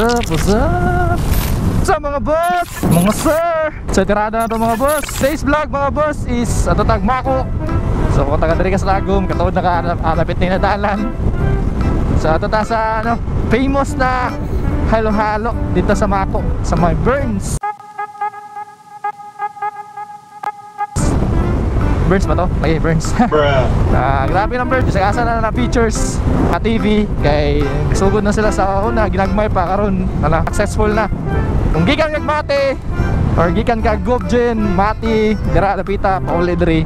What's up? What's up? What's up, mga boss? Mga sir! So tirada na to, mga boss. Today's vlog, mga boss, is ato tag Mako. So kung taga diri ka sa Tagum, katuod na ka napit na dalan. So ato ta sa ano, famous na halo-halo dito sa Mako, sa may Burns. Burns ba to? Lagi Burns. Grabe ng Burns. Bisag asa na na features sa TV kay sugod na sila sa una, ginagmay pa karon na successful na. Kung gikan kag mate or gikan kag Gobjen, Mati, dira dapita pauli diri.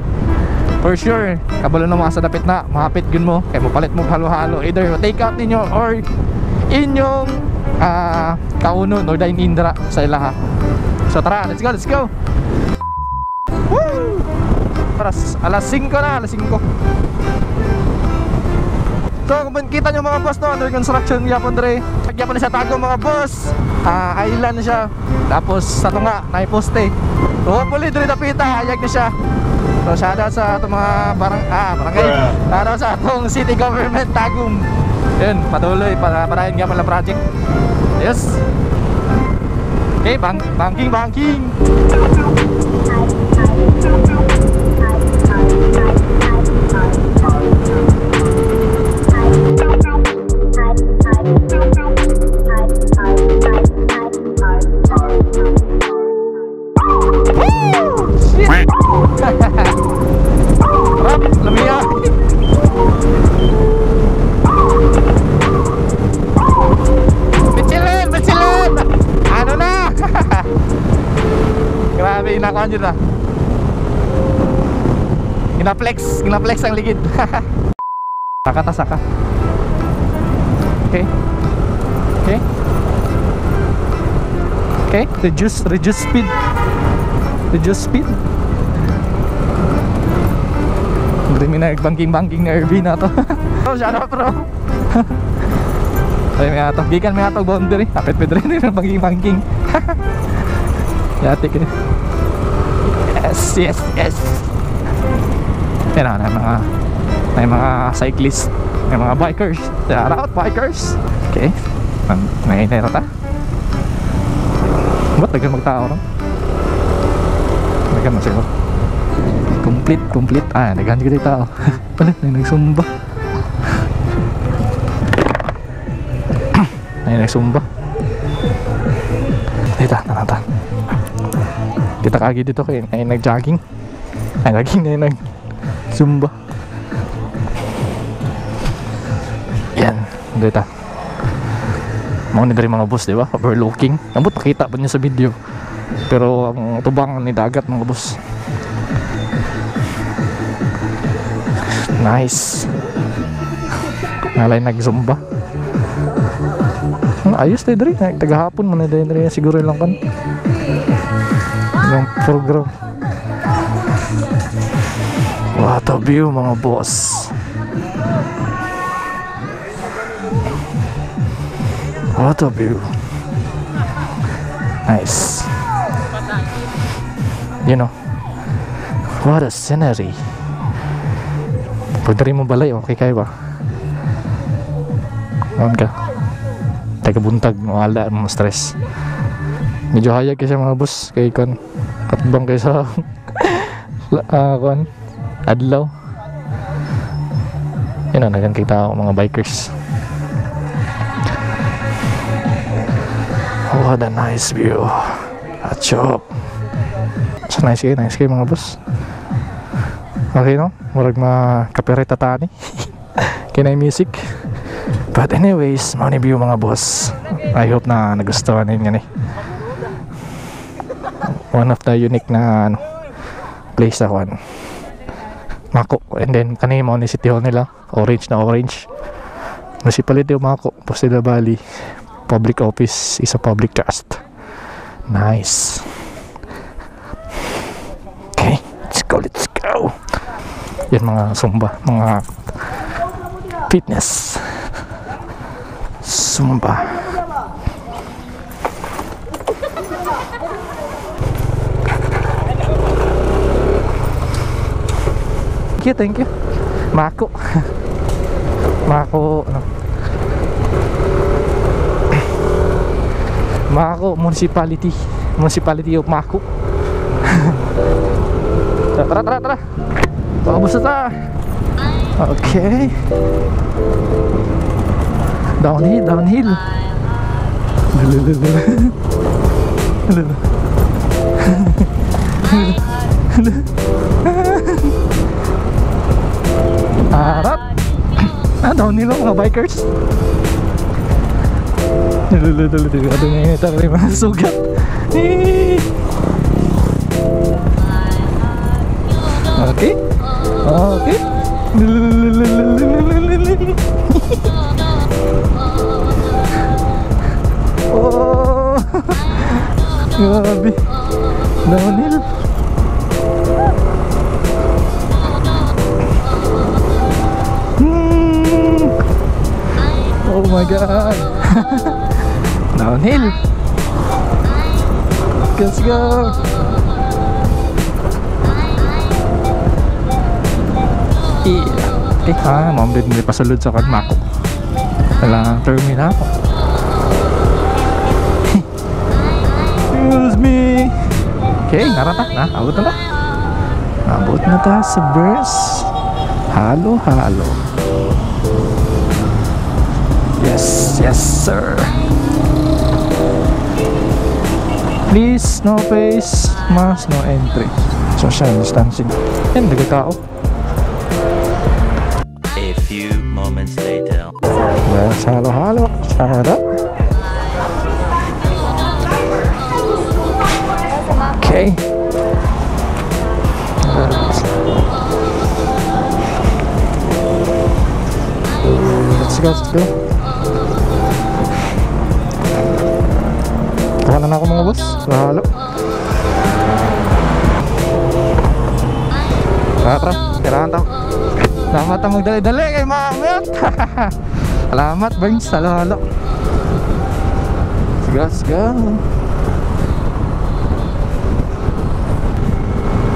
For sure, kabalo na mga sa dapit na, mahapit gyud mo kay mopalit mo halo-halo, either take out ninyo or inyong kaunon or dine in dira sa ilaha. So tara, let's go, let's go. Woo! Para alas 5 na, alas 5. So kung kita nyo, mga boss, no, under construction yapon dre. Yapon na siya tago, mga boss. Island na siya. Tapos sa tunga, naiposte. So hopefully dre dapita, ayag na siya. So shoutout sa atong mga barangay. Shoutout sa atong city government Tagum. Yun, patuloy para padayon nga pala project. Yes. Okay, banking banking. Grabe, inakuan yun na. Ginaplex, ginaplex ang ligid. Saka ta, saka. Okay. Okay. Okay, reduce, reduce speed. Reduce speed. Hindi may nag-banking-banking na RV na to. Oh, shout out, bro. Ay, may ato. Gikan may ato boundary. Kapit pa rin yung banking-banking. Yati ka. Yes, yes, yes. Yan na, may mga cyclist, may mga bikers. Shout out, bikers. Okay. May hinay rata. Ba't nagkan magtao ron? Nagkan na siguro. Complete, complete. Ah, naghan ko dito tao. Pala, nagsumba. Ay, nagsumba. Dito, tara. Kita kagi dito kay ay nag-jogging. Ay, naging ay nag-zumba. Yan, dito. Mga ni diri mga boss, di ba? Overlooking. Ambot pakita pa niya sa video. Pero ang tubang ni dagat, mga boss. Nice. Nalay nag-zumba. Ayos tayo diri. Tagahapon man na diri siguro lang kan. Yung program. What a view, mga boss. What a view. Nice. You know, what a scenery. Pag dari mo balay, okay kayo ba? Noon ka. Taga buntag, wala mo stress. Medyo hayag kasi mga boss kay kon katbang kay sa kon adlaw. Yun na, nagan kita ako mga bikers. What a nice view. Achop. So nice kayo mga boss. Okay no? Murag ma copyright tani. Kinay music. But anyways, mao ni view, mga boss. I hope na nagustuhan ninyo ni. One of the unique na ano, place sa kuan Mako. And then kani mao ni City Hall nila, orange na orange. Municipality of Mako, Postida Valley. Public office is a public trust. Nice. Okay, let's go, let's go. Yan mga zumba, mga fitness. Zumba. Thank you, thank you. Mako. Mako, ano. Mako Municipality. Municipality of Mako. Tara, tara, tara. Paubos na ta. Okay. Downhill, downhill. Arat. Ah, downhill ang mga bikers. Sugat. Okay. Okay. Oh. Grabe. Downhill. Oh my God. Downhill. Let's go. Yeah. Okay, ma'am, din pasulod sa kan Mako. Wala terminal. Excuse me. Okay, narata na. Abot na ta. Abot na ta sa Burns Halo Halo. Yes, yes sir. Please, no face mask, no entry. Social distancing. Yan, nagkatao. A few moments later. Yes, halo halo. Sarap. Okay. Let's go, let's go. Kuha na ako mga boss. Halo. Tara, tara. Kailangan tao. Salamat ang magdali-dali kay Ma'am. Salamat, Burns. Halo, halo. Let's go, let's go.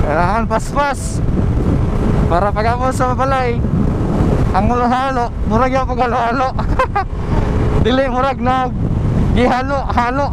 Kailangan paspas para pag-amo sa balay ang halo, murag yung pag-halo-halo. Dili, murag nag gihalo-halo.